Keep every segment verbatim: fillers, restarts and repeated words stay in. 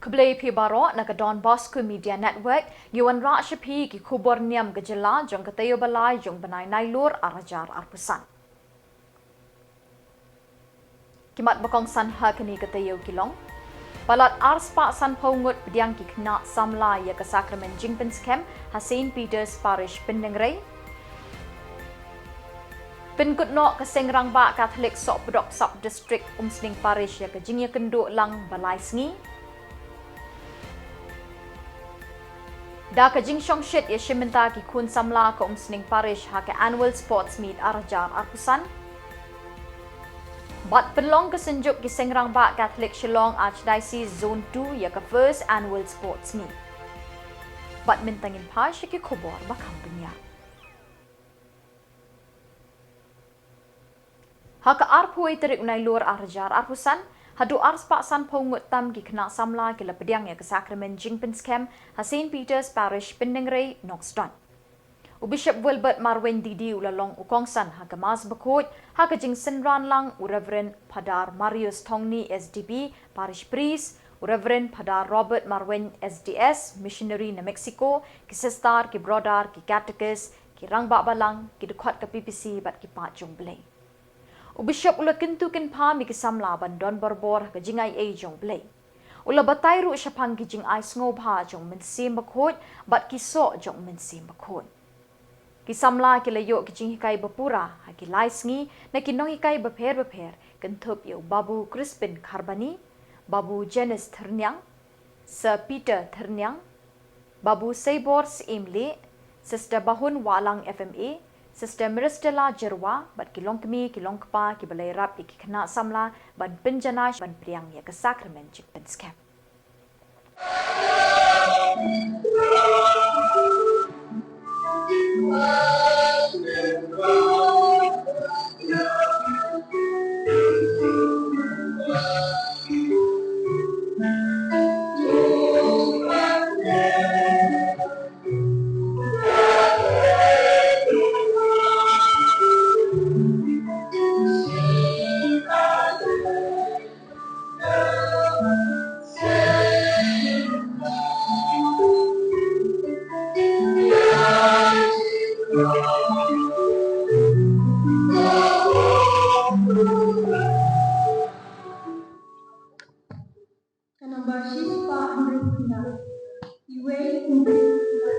Khublei phi baroh na ka Don Bosco Media Network, ngi wanrah sha phi ki khubor niam ka jylla jong ka taïew ba lai jong u bnai Nailur ar hajar arphew san. Ki mat ba kongsan ha kane ka taïew ki long: Palat ar spah sanphew ngut pdiang ki khynnah samla ïa ka sakramen jingpynskhem ha Saint Peter's Parish, Pyndengrei. Pynkut noh ka Seng Rangbah Katholik Sohpdok Sub District Umsning Parish ïa ka jingïakynduh lang ba lai sngi. Da ka jingshongshit ïashim bynta ki khun samla ka Umsning Parish ha ka Annual Sports Meet ar hajar arphew san. Bad pynlong ka Synjuk ki Seng Rangbah Katholik Shillong Archdiocese Zone two ïa ka First Annual Sports Meet. Bad mynta ngin phai sha ki khubor ba kham bniah. Ha ka arphew tarik u Nailur ar hajar arphew san, haduh ar spah sanphew ngut tam ki khynnah samla ki la pdiang ïa ka sakramen jingpynskhem ha Saint Peter's Parish, Pyndengrei, Nongstoiñ. U Bishop Wilbert Marwein D D u la long u kongsan ha ka Mass bakhuid, ha ka jingsynran lang u Reverend Phadar Marius Thongni S D B, Parish Priest, u Reverend Phadar Robert Marwein S D S, Missionary na Mexico, ki sister, ki brother, ki catechist, ki rangbah balang, ki dkhot ka P P C bad ki paid jong U Blei. U Bishop u la kyntu kynpham ïa ki samla ban don barabor ha ka jingaiei jong U Blei. U la batai ruh shaphang ki jingai sngewbha jong U Mynsiem Bakhuid bad ki soh jong U Mynsiem Bakhuid. Ki samla ki la ïoh ki jinghikai bapura ha ki lai sngi na ki nonghikai bapher bapher, kynthup ïa u Babu Crispin Kharbani, Babu Janice Thyrniang, Sir Peter Thyrniang, Babu Seibor Syiemlieh, Sister Bahun Wahlang F M A, Sister Miristella Jyrwa, bad ki longkmie ki longkpa kiba la ïarap ïa ki khynnah samla ban pynjanai ban pdiang ïa ka sakramen jingpynskhem. Ka number shispah hynriew khyndai. Iwei Hynriew Khyndai.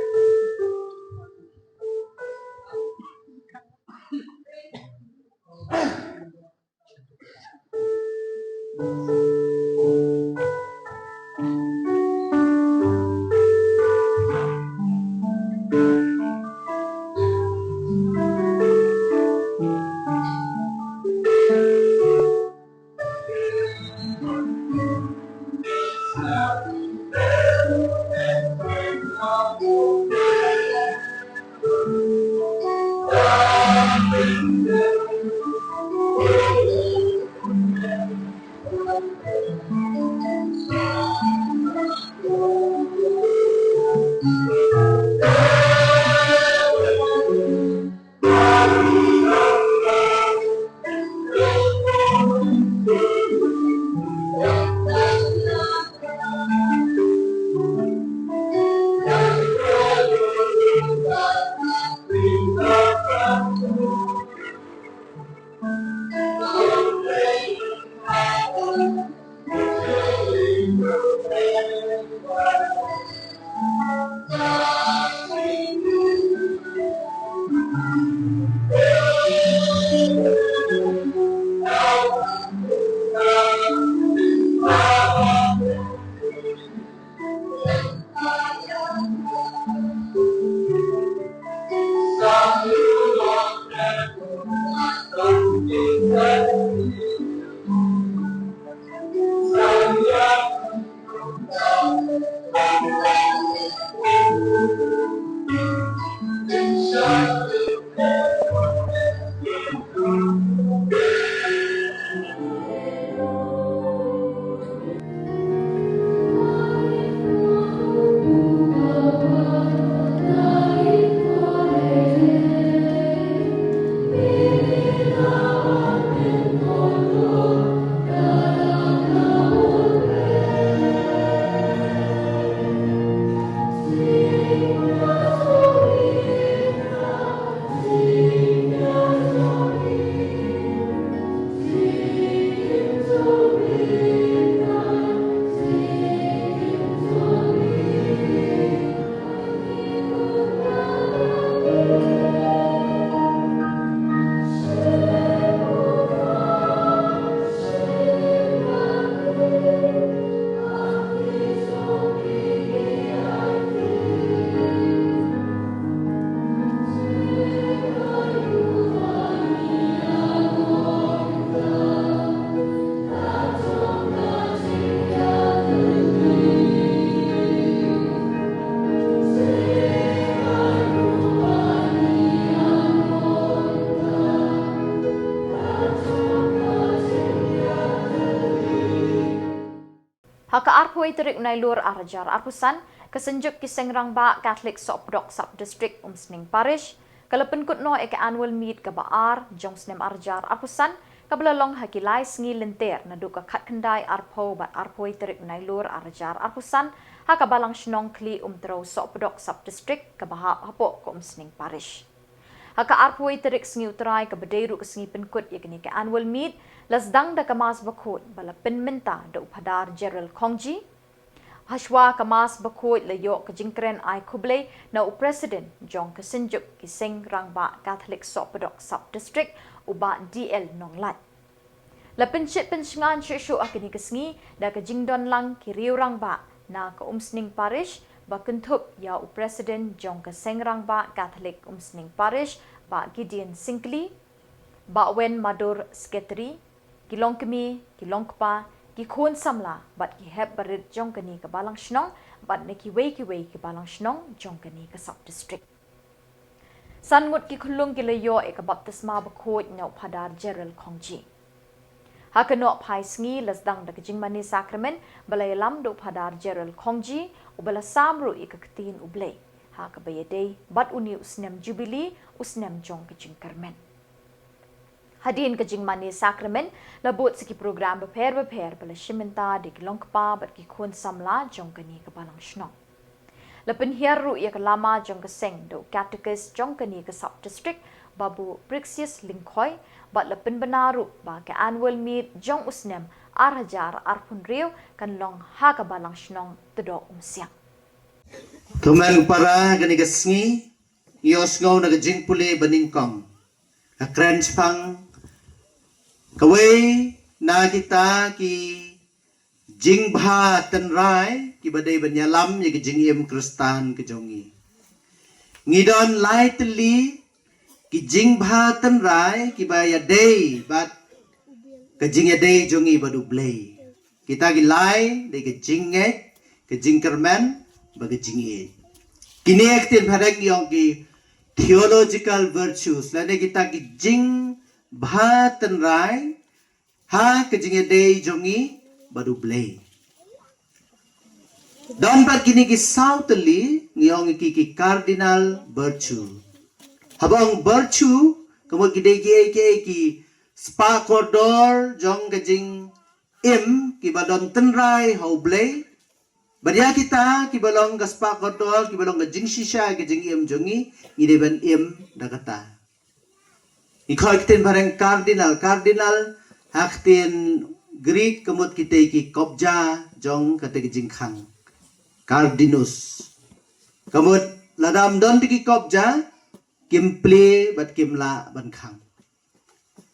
Ha ka arphew tarik u Nailur arhajar arphew san, ka Synjuk ki Seng Rangbah Catholic Sohpdok Sub-District Umsning Parish ka la pynkut noh ïa ka annual meet kaba ar jong u snem arhajar arphew san, kaba la long ha ki lai sngi lynter naduh ka khatkhyndai, arphew bad arphew tarik u Nailur arhajar arphew san, ha ka Balang Shnong Khlieh Umtrew Sohpdok Sub-District kaba hap hapoh ka Umsning Parish. Ha ka arphew tarik sngi U Trai kaba dei ruh ka sngi pynkut ïa kane ka annual meet, la sdang da ka Mass Bakhuid ba la pynmynta da u Phadar Gerald Khongji. Hashwa ka Mass Bakhuid la ïoh ka jingkren ai khublei na u President jong ka Synjuk ki Seng Rangbah Catholic Sohpdok Sub-District, u Bah D L Nonglait. La pynshit pynshngaiñ shuh shuh ha kane ka sngi da ka jingdon lang ki riew rangbah na ka Umsning Parish ba kynthup ïa u President jong ka Seng Rangbah Catholic Umsning Parish, Bah Gideon Syngkli, Bah Wen Madur, Secretary, ki longkmie, ki longkpa, ki khun samla bad ki hep barit jong kane ka Balang Shnong bad na kiwei kiwei ki Balang Shnong jong kane ka Sub-District. San ngut ki khyllung ki la ïoh ïa ka baptisma bakhuid na u Phadar Gerald Khongji. Ha ka nongphai sngi la sdang da ka jingmane sakramen ba la ïalam da u Phadar Gerald Khongji, uba la sam ruh ïa ka ktien U Blei, ha kaba ïadei bad une u snem Jubili, u snem jong ka jingkyrmen. Hadien ka jingmane sakramen, la bud sa ki program bapher bapher ba la shim bynta da ki longkpa bad ki khun samla jong kane ka Balang Shnong. La pynhiar ruh ïa ka lama jong ka seng da u Catechist jong kane ka Sub-District, Babu Brixius Lyngkhoi, bad la pynbna ruh ba ka annual meet jong u snem arhajar arphew hynriew kan long ha ka Balang Shnong Tdoh Umsiang. Kumne para kane ka sngi, ïohsngew na ka jingpule banyngkong, ka kren shaphang kawei na kita ki jingbha tynrai kiba dei ban ïalam ïa ka jingim Khristan ka jong ngi. Ngi don lai tylli ki jingbha tynrai kiba ïadei bad ka jingïadei jong ngi bad U Blei. Kita ki lai dei ka jingngeit, ka jingkyrmen bad ka jingïeit. Kine ki ktien phareng ïong ki theological virtues lane kita ki jingbha tynrai ha ka jingïadei jong ngi bad U Blei. Don pat kine ki saw tylli ngi ong ki, ki cardinal virtue. Haba ong virtue, ka mut ki dei ki, ki, ki spah kordor jong ka jingim kiba don tynrai ha U Blei. Bad ïa kita kiba long ka spah kordor, kiba long ka jingshisha ka jingim jong ngi, ngi dei ban im da kata. Ngi khot ktien phareng cardinal, cardinal ha ktien Greek ka mut kita ki kobja jong kata ka jingkhang. Cardinus. Ka mut lada ym don kita ki kobja, kim plie bad kim lah ban khang.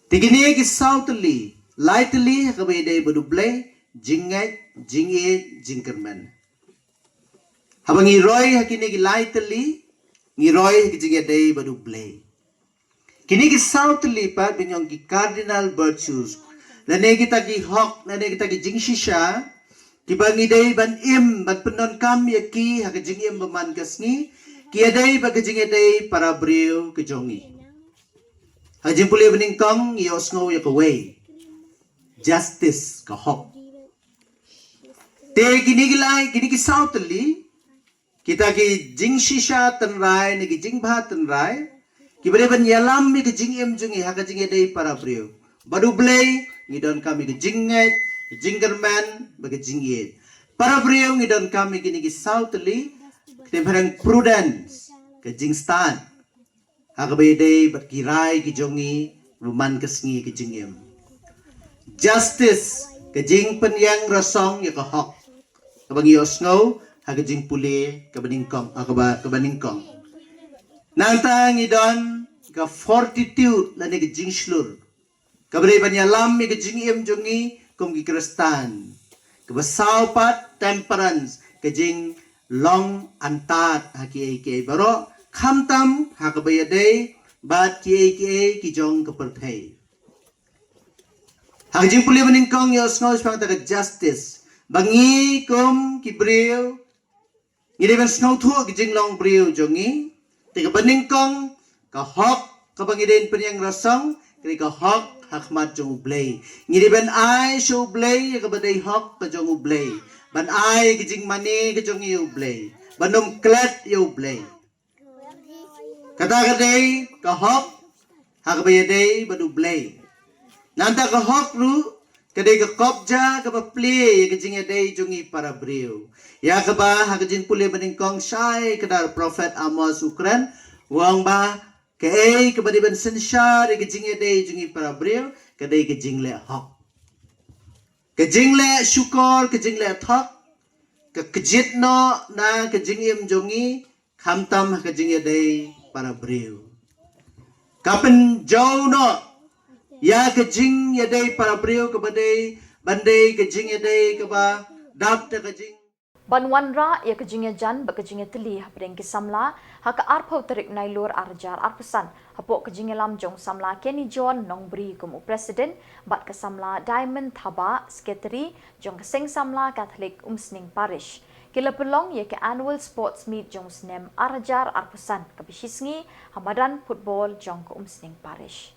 Te kine ki saw tylli, lai tylli ha kaba ïadei bad U Blei, jingngeit, jingïeit, jingkyrmen. Haba ngi roi ha kine ki lai tylli, ngi roi ha ki jingïadei bad U Blei. Kine ki saw tylli pat ba ngi ong ki cardinal virtues, lane kita ki hok, lane kita ki jingshisha kiba ngi dei ban im, ban pyndonkam ïa ki ha ka jingim ba man ka sngi, ki ïadei bad ka jingïadei para briew ka jong ngi. Ha ka jingpule banyngkong ngi ïohsngew ïa kawei, justice, ka hok. Te kine ki lai, kine ki saw tylli, kita ki jingshisha tynrai ne ki jingbha tynrai kiba dei ban ïalam ïa ka jingim jong ngi ha ka jingïadei para briew. Bad U Blei ngi donkam ïa ka jingngeit, ka jingkyrmen bad ka jingïeit. Para briew ngi donkam ïa kine ki saw tylli, ktien phareng prudence, ka jingstad ha kaba ïadei bad ki rai ki jong ngi ba man ka sngi ka jingim. Justice, ka jingpynïeng rasong ïa ka hok, kaba ngi ïohsngew ha ka jingpule kaba nyngkong, ha kaba, kaba nyngkong. Nangta ngi don ka fortitude lane ka jingshlur, kaba dei ban ïalam ïa ka jingim jong ngi kum ki Khristan. Kaba saw pat temperance, ka jinglong antad ha kiei kiei baroh, khamtam ha kaba ïadei bad kiei kiei ki jong ka pyrthei. Ha ka jingpule banyngkong ïohsngew shaphang kata ka justice, ba ngi kum ki briew ngi dei ban sngewthuh ka jinglong briew jong ngi. Te kaba nyngkong, ka hok kaba ngi dei ban pynïeng rasong, ka dei ka hok ha khmat jong U Blei. Ngi dei ban ai sha U Blei ïa kaba dei hok ka jong U Blei. Ban ai ka jingmane ka jong ngi ïa U Blei. Ban ym klet ïa U Blei. Kata ka dei ka hok ha kaba ïadei bad U Blei. Nangta ka hok ruh ka dei ka kobja kaba plie ïa ka jingïadei jong ngi para briew. Ïa kaba ha ka jingpule banyngkong shai ka da u prophet Amos u kren, u ong ba kaei kaba dei ban synshar ïa ka jingïadei jong ngi para briew, ka dei ka jingleh hok. Ka jingleh shukor, ka jingleh thok, ka kjit noh na ka jingim jong ngi, khamtam ha ka jingïadei para briew. Ka pynjaw noh ïa ka jingïadei para briew kaba dei ban dei ka jingïadei kaba dap da ka jing. Ban wanrah ïa ka jingïajan bad ka jingïatylli hapdeng ki samla ha ka arphew tarik Nailur arhajar arphew san, hapoh ka jingïalam jong u samla Kenny John Nongbri kum u president bad ka samla Diamond Thabah, secretary jong ka Seng Samla Catholic Umsning Parish, ki la pynlong ïa ka annual sports meet jong u snem arhajar arphew san kaba shisngi ha madan football jong ka Umsning Parish.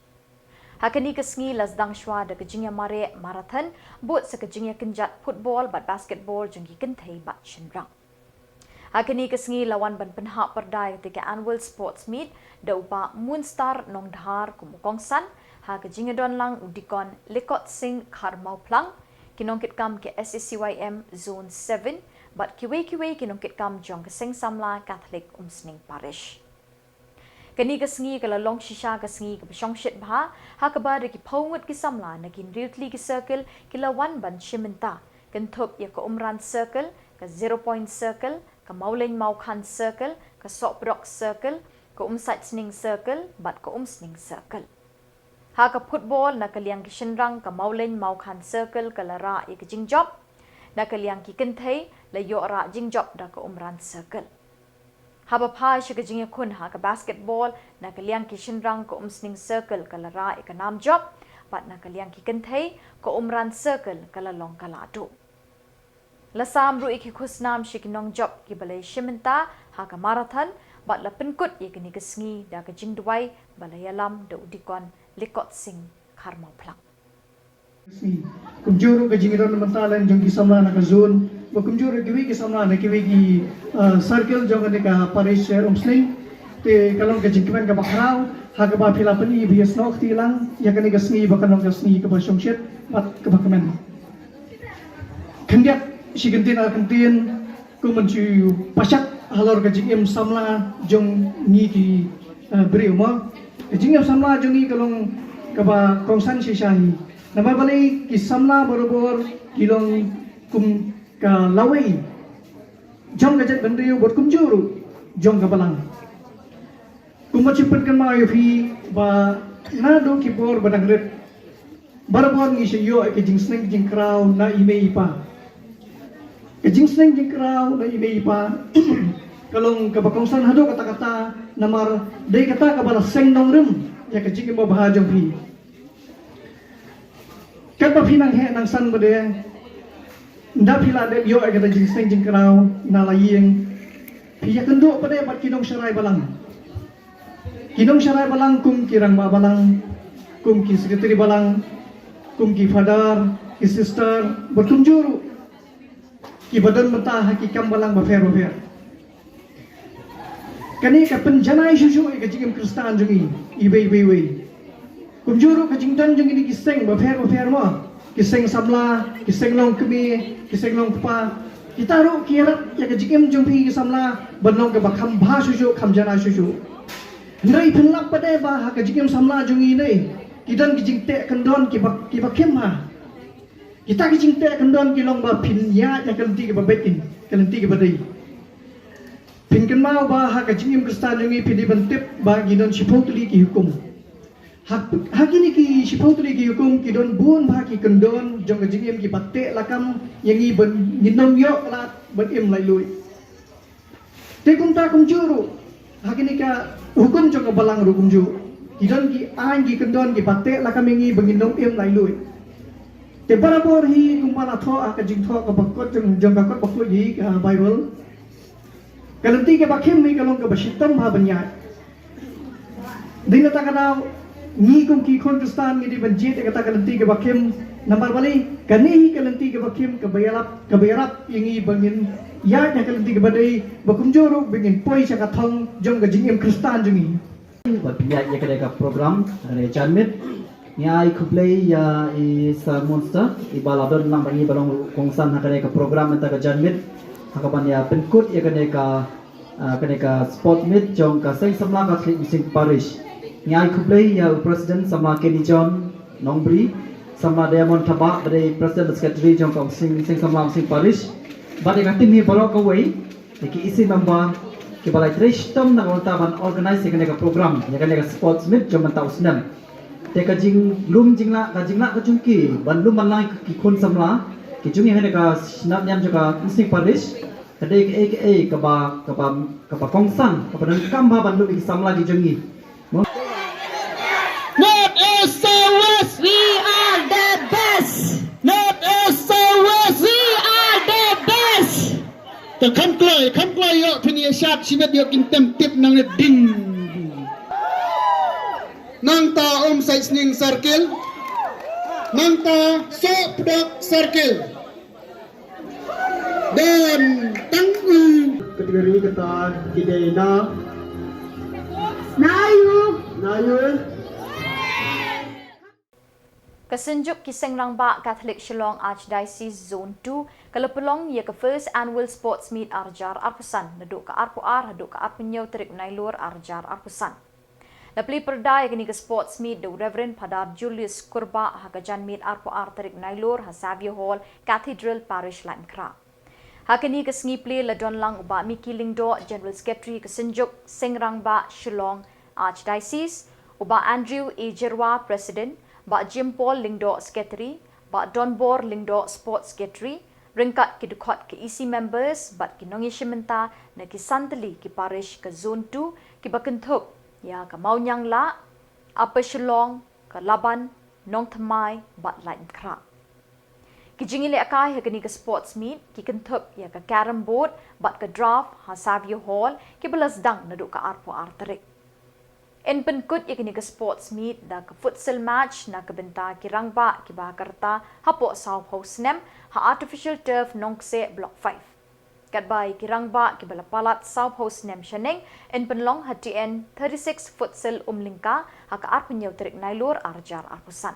Ha kane ka sngi la sdang shwa da ka jingïamareh marathon bud sa ka jingïakynjat football bad basketball jong ki kynthei bad shynrang. Ha kane ka sngi la wan ban pynhap pyrda ïa ka annual sports meet da u Bah Moonstar Nongdhar kum u kongsan, ha ka jingïadon lang u Deacon Likot Singh Kharmawphlang, ki nongkitkam ka S A C Y M Zone seven bad kiwei kiwei ki nongkitkam jong ka Seng Samla Catholic Umsning Parish. Kane ka sngi ka la long shisha ka sngi kaba shongshit bha, ha kaba da ki phew ngut ki samla na ki hynriew tylli ki circle ki la wan ban shim bynta, kynthup ïa ka Umran Circle, ka Zero Point Circle, ka Mawlein Mawkhan Circle, ka Sohpdok Circle, ka Umsaitsning Circle bad ka Umsning Circle. Ha ka football na ka liang ki shynrang ka Mawlein Mawkhan Circle ka la rah ïa ka jingjop, na ka liang ki kynthei la ïoh rah jingjop da ka Umran Circle. Haba phai sha ka jingïakhun ha ka basketball na ka liang ki shynrang ka Umsning Circle ka la rah ïa ka nam jop, bad na ka liang ki kynthei ka Umran Circle ka la long ka lahduh. La sam ruh ïa ki khusnam sha ki nongjop kiba la ïashim bynta ha ka marathon, bad la pynkut ïa kane ka sngi da ka jingduwai ba la ïalam da u Deacon Likot Singh Kharmawphlang. Kumjuh ruh ka jingïadon bynta lem jong ki samla na ka zone, bad kumjuh ruh kiwei ki samla na kiwei ki, uh, circle jong kane ka parish, uh, Umsning. Te ka long ka jingkmen kaba khraw ha kaba phi la pyni ba ïasnoh kti lang ïa kane ka sngi ba kan long ka sngi kaba shongshit bad kaba kmen. Khyndiat shi kyntien ar kyntien, kum ban shu pashak halor ka jingim samla jong ngi ki, eh, briew mo. Ka jingim samla jong ngi ka long kaba kongsan shisha hi. Namar balei, ki samla barabor ki long kum ka lawei jong ka jaitbynriew bad kumjuh ruh jong ka balang. Kumba shu pynkynmaw ïa phi ba naduh ki por ba dang rit, barabor ngi shu ïoh ïa ka jingsneng jingkraw na i mei i pa. Ka jingsneng jingkraw na i mei i pa ka long kaba kongsan haduh katta katta, namar dei kata kaba la seng nongrim ïa ka jingim babha jong phi. Katba phi nang heh nang san pat de, ynda phi la dep ïoh ïa kata jingsneng jingkraw na la ïing, phi ïakynduh pat de bad ki nongsharai balang. Ki nongsharai balang kum ki rangbah balang, kum ki secretary balang, kum ki father, ki sister, bad kumjuh ruh kiba don bynta ha ki kam balang bapher bapher. Kane ka pynjanai shuh shuh ïa ka jingim Khristan jong ngi iwei iwei iwei. Kumjuh ruh ka jingdon jong ngi ki seng bapher bapher mo, ki seng samla, ki seng longkmie, ki seng longkpa. Kita ruh ki ïarap ïa ka jingim jong phi ki samla ban long kaba kham bha shuh shuh, kham janai shuh shuh. Hynrei phin lap pat de ba ha ka jingim samla jong ngi ne ki don ki jingteh kyndon kiba, kiba khim ha. Kita ki jingteh kyndon ki long ba phin ïaid ïa ka lynti kaba beit, ka lynti kaba dei. Phin kynmaw ba ha ka jingim Khristan jong ngi phin dei ban tip ba ki don shiphew tylli ki hukum. Ha, ha kine ki shiphew tylli ki hukum ki don bun bha ki kyndon jong ka jingim kiba teh lakam ïa ngi ban ngin ym ïoh lad ban im laitluid. Te kumta kumjuh ruh ha kine ka hukum jong ka balang ruh kumjuh ki don ki aiñ ki kyndon kiba teh lakam ïa ngi ba ngin ym im laitluid. Te barabor hi kumba la thoh ha ka jingthoh kaba kut jong, jong ka kot bakhuid hi ka Baibl. Ka lynti kaba khim hi ka long kaba shitom bha ban ïaid. Dei na kata ka daw Ngi kum ki khun Khristan ngi dei ban jied ïa kata ka lynti kaba khim. Namar balei? Kane hi ka lynti kaba khim kaba ïarap, kaba ïarap ïa ngi ba ngin ïaid ha ka lynti kaba dei, ba kumjuh ruh ba ngin poi sha ka thong jong ka jingim Khristan jong ngi. Ba pynïaid ïa kane ka program, kane ka janmiet. Ngi ai khublei ïa i Sir Monster, i ba la don lang bad ngi ba long kongsan ha kane ka program mynta ka janmiet. Ha kaban ïa pynkut ïa kane ka, ah, kane ka sports meet jong ka Seng Samla Catholic Mission Parish. Ngi ai khublei ïa u President Samla Kenny John Nongbri, Samla Diamond Thabah, ba dei President Secretary jong ka Seng, Seng Samla Mission Parish. Bad ïa ka team hi baroh kawei. Ïa ki E C member kiba la trei shitom na ka bynta ban organize ïa kane ka program, ïa kane ka sports meet jong mynta u snem. Te ka jinglum jinglah, ka jinglah ka jong ki ban lum ban lang ïa ki khun samla ki jong ngi ha kane ka shnat niam jong ka Mynsngi Parish ka dei kaei kaei kaba, kaba, kaba kongsan, kaba donkam bha ban lum ïa ki samla ki jong ngi. North East South West, we are the best. North East South West, we are the best. Te kham kloi, kham kloi ïoh phin ïa shad shibit ïoh kin tem tip nang ne ding. Nangta Umsaitsning Circle. Nangta Sohpdok Circle. Don tang u. Kategori kata ki dei na. Nayu. Nayu. Ka Synjuk ki Seng Rangbah Catholic Shillong Archdiocese Zone two ka la pynlong ïa ka First Annual Sports Meet arhajar arphew san naduh ka arphew ar haduh ka arphew hynñiew tarik Nailur arhajar arphew san. La plie pyrda ïa kane ka sports meet da u Reverend Phadar Julius Kurbah ha ka janmiet arphew ar tarik Nailur ha Savio Hall, Cathedral Parish, Laitumkhrah. Ha kane ka sngi plie la don lang u Bah Mickey Lyngdoh, General Secretary ka Synjuk Seng Rangbah Shillong Archdiocese, u Bah Andrew A Jyrwa, President, Bah Jim Paul Lyngdoh, Secretary, Bah Donbor Lyngdoh, Sports Secretary, ryngkat ki dkhot ki E C members bad ki nongïashim bynta na ki san tylli ki parish ka Zone two kiba kynthup ïa ka Mawnianglah, Upper Shillong, ka Laban, Nongthymmai bad Laitumkhrah. Ki jingïalehkai ha kane ka sports meet ki kynthup ïa ka carrom board bad ka draft ha Savio Hall kiba la sdang naduh ka arphew ar tarik. Yn pynkut ïa kane ka sports meet da ka futsal match na ka bynta ki rangbah kiba ha ka rta hapoh sawphew snem ha artificial turf Nongkseh Block five. Katba ïa ki rangbah kiba la palat sawphew snem shaneng yn pynlong ha T N thirty-six Futsal Umlyngka ha ka arphew hynñiew tarik Nailur arhajar arphew san.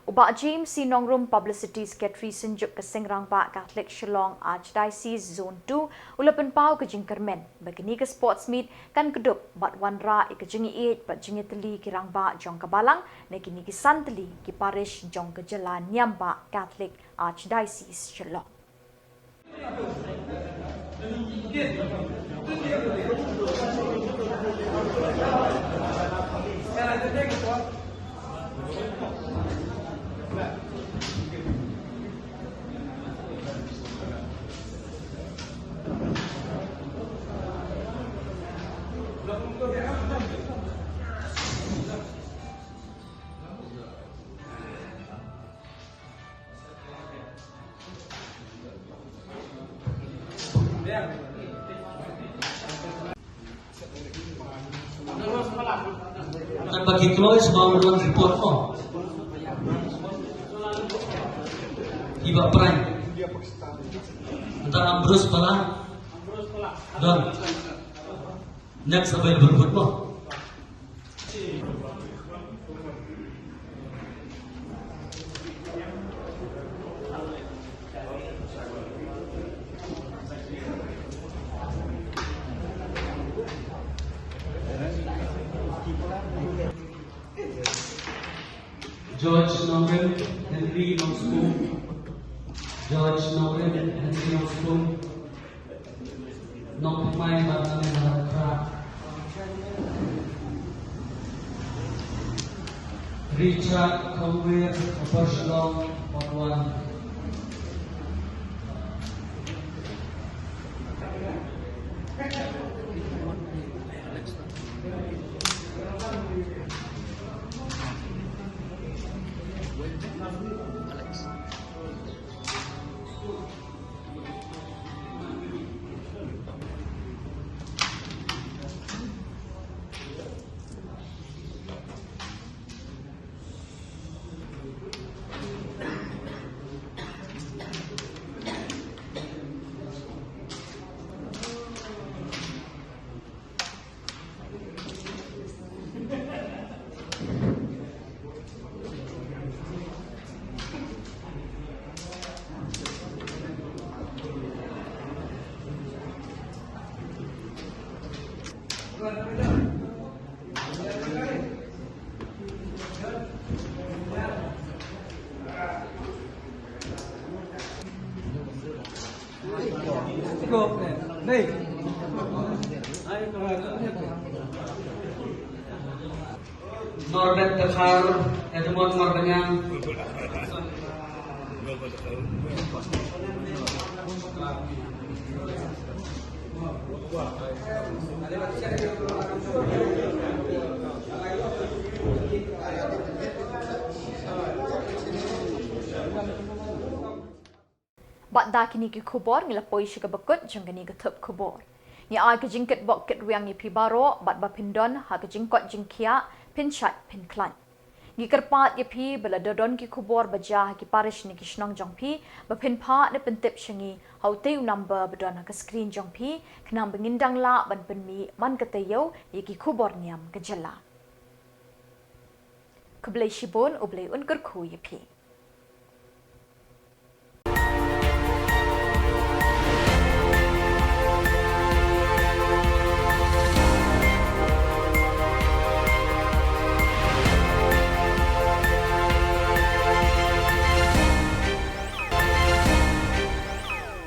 U Bah James C Nongrum, Publicity Secretary Synjuk ka Seng Rangbah Catholic Shillong Archdiocese Zone two, u la pynpaw ka jingkyrmen ba kane ka sports meet kan kdup bad wanrah ïa ka jingïeit bad jingïatylli ki rangbah jong ka balang na kine ki san tylli ki parish jong ka jylla niam bah Catholic Archdiocese Shillong. Kan bagi kloi sebab orang report ko. Iba prank. Entar Ambrose pala. Don. Next available football. George Nongrim, Henry Nongskun. George Nongrim, Henry Nongskun. Nongpynmai bad nongpynmai. Richard Kongwir, Upper Shillong, Ward one. Norbert Dkhar, Edmond Marbaniang. Bad da kine ki khubor ngi la poi sha kaba kut jong kane ka thup khubor. Ngi ai ka jingkitbok kitrwiang ïa phi baroh bad ba phin don ha ka jingkoit jingkhiah, phin shait phin khlaiñ. Ngi kyrpad ïa phi ba lada don ki khubor ba jia ha ki parish ne ki shnong jong phi, ba phin phah ne pyntip sha ngi ha utei u number ba don ha ka screen jong phi, khnang ba ngin dang lah ban pynmih man ka taïew ïa ki khubor niam ka jylla. Khublei shibun, U Blei un kyrkhu ïa phi.